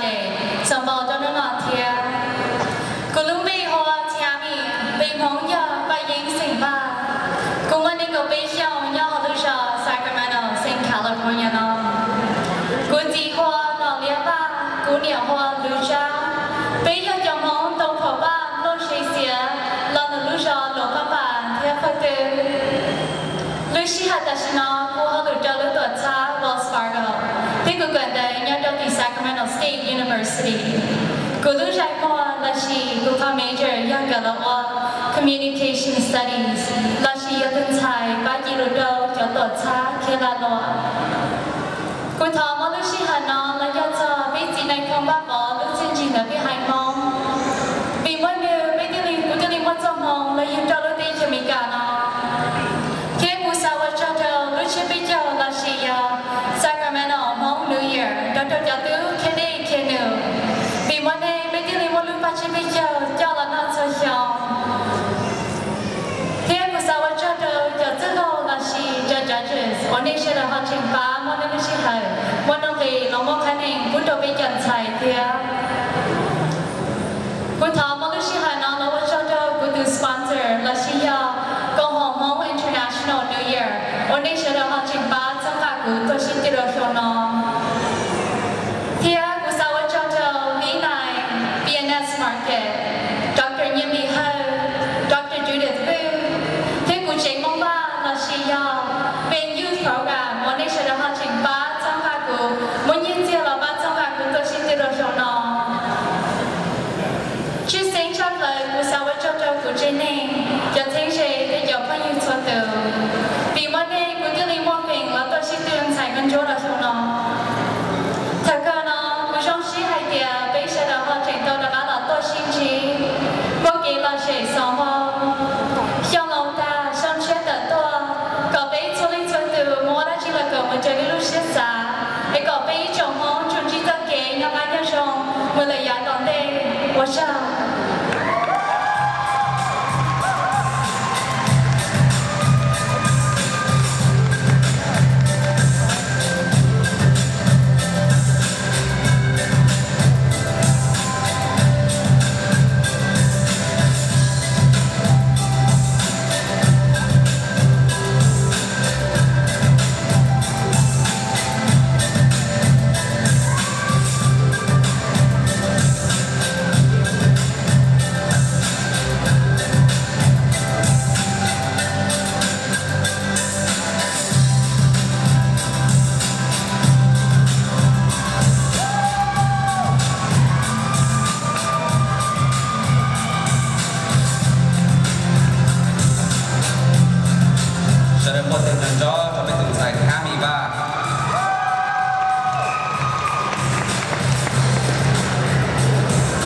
Sunday, txog npaum rau hnub no thiab. Kuv lub npe hu ua Tammy, npe Hmoob yog Paj Yeeb xeem Vaj. Kuv muaj nees nkaum peb xyoos, nyob hauv lub zos Sacramento, xeev California no. Kuv txiv hu ua Nom Liab Vaj, kuv niam hu ua Lwm Tsab. Peb yog cov Hmoob Tooj Phaum Vaj, Looj Sev Xiav, los ntawm lub zos Luam Paj Npas thiab Phaj Twb. Lub sij hawm tam sim no kuv hauj lwm rau lub tuam txhab Wells Fargo, thiab kuv kawm ntawv nyob rau tim Sacramento State University. Kuv lub zais muag lossis kuv qhov major yog kawm los ua Communication Studies, lossis yog tus ntxhais pab ci lus rau cov tuam txhab khiav lam luam. Kuv thov muab lub sij hawm no los yog txog peb txiv Nais Phoo Vaj Pov lub txiaj ntsig ntawm peb haiv Hmoob. Vim muaj nws, peb thiaj li, kuv thiaj li muaj txoj hmoo los yug rau lub teb chaws Amelikas no. Thiab kuv xav ua tsaug rau lub tsiab peb caug lossis yog Sacramento Hmong New Year rau rau cov tub khiav dej khiav num. Vim muaj nej, peb thiaj li muaj lub paj tsiab peb caug coj los noj txhua xyoo. Thiab kuv xav ua tsaug rau cov txwj laug lossis cov judges uas nej sawv daws ho tseem pab muab nej lub sij hawm, muab nuj nqis los muab qhab nees pub rau peb cov